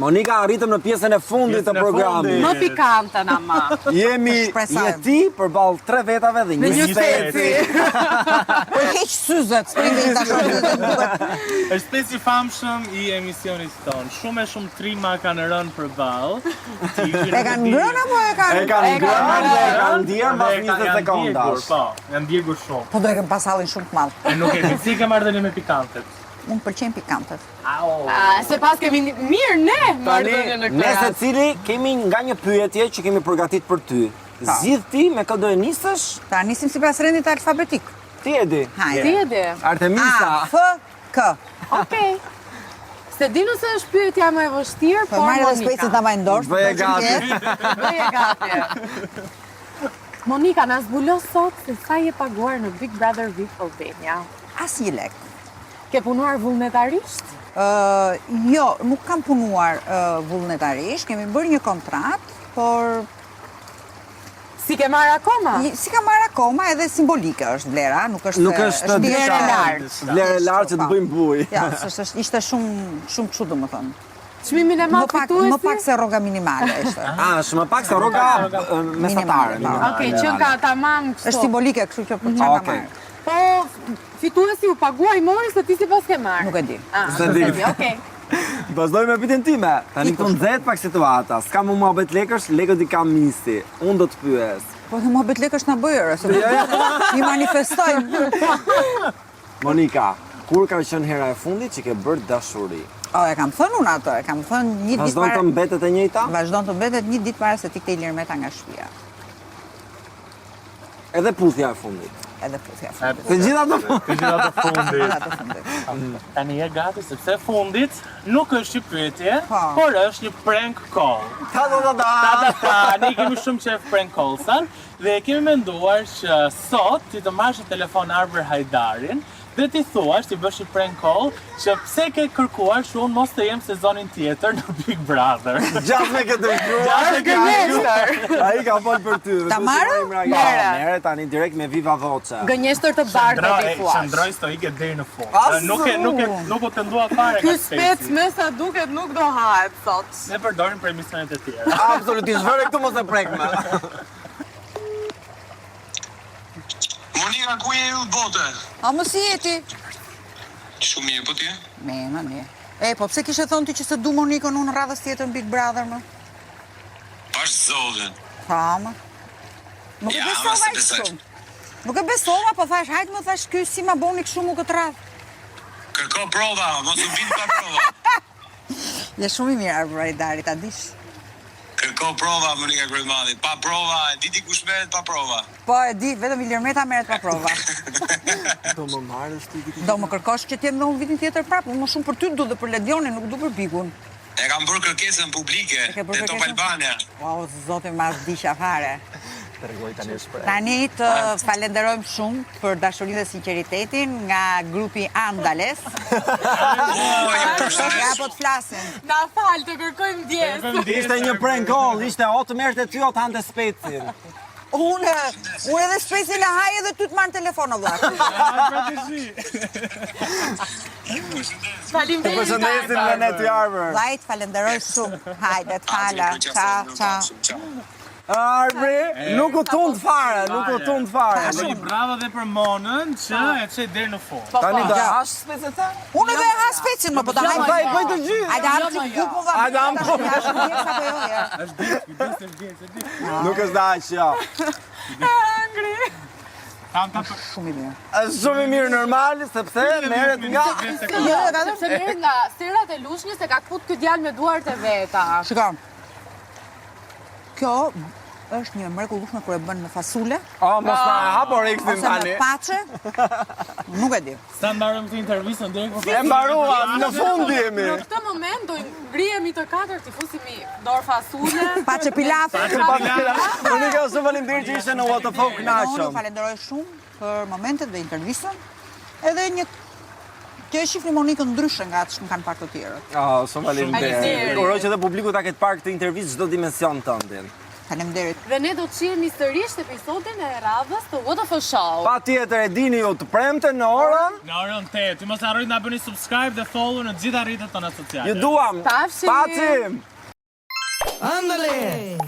Monika, arritëm në pjesën e fundit të Pjesën e programit. fundit. Më pikantën ama. Jemi Shpresojmë. je ti përballë tre vetave dhe një, Në një speci. speci. Po i heq syzet, s'privi ta shoh syzet, më duket. Është speci i famshëm i emisionit tonë. Shumë e shumë trima kanë rënë përballë. E kanë ngrënë apo e kanë? E kanë E kanë ngrënë dhe e kanë Dhe ndjerë mbas e kanë- 20 janë sekondash. djegur, Po, janë djegur shumë. Po do e kem pasallin shumë të madh. E nuk e di si ke marrëdhënie me pikantet. Unë më pëlqejnë pikantet. Au. A, se pas kemi mirë ne Tani, marrëdhënien në këtë ne rast. secili kemi nga një pyetje që kemi përgatit për ty. Zgjidh ti me kë do e nisësh? Ta nisim sipas rendit alfabetik. Ti e di. Hajde. Ti e di. Artemisa. A, F, K. Okej. Se di nëse është pyetja më e vështirë, Po por marrë edhe Monika. specin ta mbaj në dorë. Bëje po që gati. ke. Bëje gati. Monika, na zbulo sot se sa je paguar në Big Brother VIP Albania. Asnjë lek. Ke punuar vullnetarisht? Ë, jo, nuk kam punuar ë, vullnetarisht, kemi bërë një kontratë, por Si ke marrë akoma? një- si kam marrë akoma edhe simbolike është vlera, nuk është Nuk është vlerë diçka- e lartë. Vlerë e lartë që të Po. bëjmë bujë. Ja, është, është, ishte shumë shumë kështu domethënë. Çmimin e Më madh pak fituesi? më pak se rroga minimale ishte. A, është më pak se rroga e, mesatare. Minimale, po. Okej, që ka tamam kështu. Është simbolike, kështu që për çfarë ka Okej. marrë. Po, fituesi u pagua i mori se ti si pas ke marrë. Nuk e di. Ah, S'e nuk di. e di, okej. Vazhdoj me pyetjen time. Tani këtu nxehet pak situata. S'ka më muhabet lekësh, lekët i ka misi. Unë do të pyes. Po dhe muhabet lekësh na bëjë, se i manifestojmë. Monika, kur ka qenë hera e fundit që ke bërë dashuri? O, e kam thënë unë atë, e kam thënë një ditë Vazhdon para... të mbetet e njëjta? Vazhdon të mbetet një ditë para se t'ikte Ilir Meta nga shtëpia. Edhe puthja e fundit. Edhe puthja e fundit. Të gjitha të fundit. Të gjitha të fundit. Gjitha të fundit. Tani je gati sepse fundit nuk është një pyetje, Po. por është një prank call. Ta ta ta ta. Ta ta ta, ne kemi shumë qef prank callsan dhe kemi menduar që sot ti të marrësh në telefon Arbër Hajdarin dhe ti thuash, ti bësh një prank call që pse ke kërkuar që unë mos të jem sezonin tjetër në Big Brother. Gjatë me këtë shkruar. Gjatë me Gënjeshtër. Ai ka fol për ty. dhe Ta duhet marrë? t'i marrim reagim. Mere. Mere tani direkt me viva voce. Gënjeshtër të bardhë do t'i thuash. Qëndroj stoike deri në fund. Asu! Nuk e nuk e nuk u tendua fare Ky nga spec speci. me sa duket nuk do hahet sot. Ne përdorim për emisionet e tjera. Absolutisht, vëre këtu mos e prek më. Monika, ku je ju bote? A më si je ti? Shumë mirë, po ti? Me, më mirë. E, po pse kishe thënë ti që se du Monikën unë radhës tjetër në Big Brother më? Pash zotin. Pa, më. Nuk e Ja, besova ma se aq besoj. shumë. Nuk e besova, po thash, hajt më thash ky si ma boni kështu mu këtë radhë. Kërko prova, mos u bind pa prova. Je shumë i mirë Arbër Hajdari, ta dish. Kërko prova, Monika Kryemadhi. Pa prova, e di ti kush merret pa prova. Po e di, vetëm Ilir Meta merret pa prova. Do më marrësh ti vitin. Do më kërkosh që t'jem dhe unë vitin tjetër prapë, unë më shumë për ty du dhe për Ledionin, nuk du për Bigun. E kam bërë kërkesën publike E ke bërë te Top kërkesën? Albania. O, zoti ma s'disha fare. Tregoj tani shpreh. Tani të falenderojmë shumë për dashurinë dhe sinqeritetin nga grupi Andales. O, ju përshëndes. Ja po të flasim. Na fal, të kërkojmë ndjesë. Ishte një prank call, ishte o të merrte ty o të hante specin. Unë, unë edhe specin e haj edhe ty të marrë në telefon o vlla. Të Faleminderit. përshëndesim nga ne ty Arbër. Vllai, të falenderoj shumë. Hajde, të fala. Ciao, ciao. Arbri, nuk u tund fare, nuk u tund fare. Bëni bravo dhe për Monën që e çoi deri në fund. Po, Tani po. do hash specin tha? Unë edhe e ha specin më, po ta haj. Ta i bëj të gjithë. Hajde, ham Jo, çik mo, jo. bukë më vlla. Hajde, ham Tash, bukë. tash, ndjek sa po jo, ja. Është ditë, kujdes, është ditë, është ditë. Nuk është aq, jo. Hëngri. Tam ta për Shumë i mirë. Është shumë i mirë normal sepse merret nga Jo, jo, ka Sepse merret nga serat e Lushnjës e ka kput ky djalë me duart e veta. Shiko. Kjo është një mrekullueshme kur e bën me fasule O, mos na e hap oreksin ose me tani. paçe. Nuk e di. Sa mbarojmë këtë intervistën deri kur E mbaruam, në fund jemi. Në këtë moment do ngrihemi të katër, t'i fusimi dorë fasule. Paçe pilaf. Monika, shumë faleminderit që ishe në What the Fuck Unë ju kënaqëm. falenderoj shumë për momentet dhe intervistën. Edhe një që e shihni Monikën ndryshe nga atë që më kanë parë të tjerët. Oh, shumë faleminderit. Faleminderit. Uroj që edhe publiku ta ketë parë këtë intervistë çdo dimension tëndin. Faleminderit. Dhe ne do të shihemi sërish në episodin e radhës të WTF Show. Patjetër e dini ju të premte në orën. Në orën 8. Ju mos harroni të na bëni subscribe dhe follow në të gjitha rrjetet tona sociale. Ju duam. Pafshim. Pafshim. Ándale.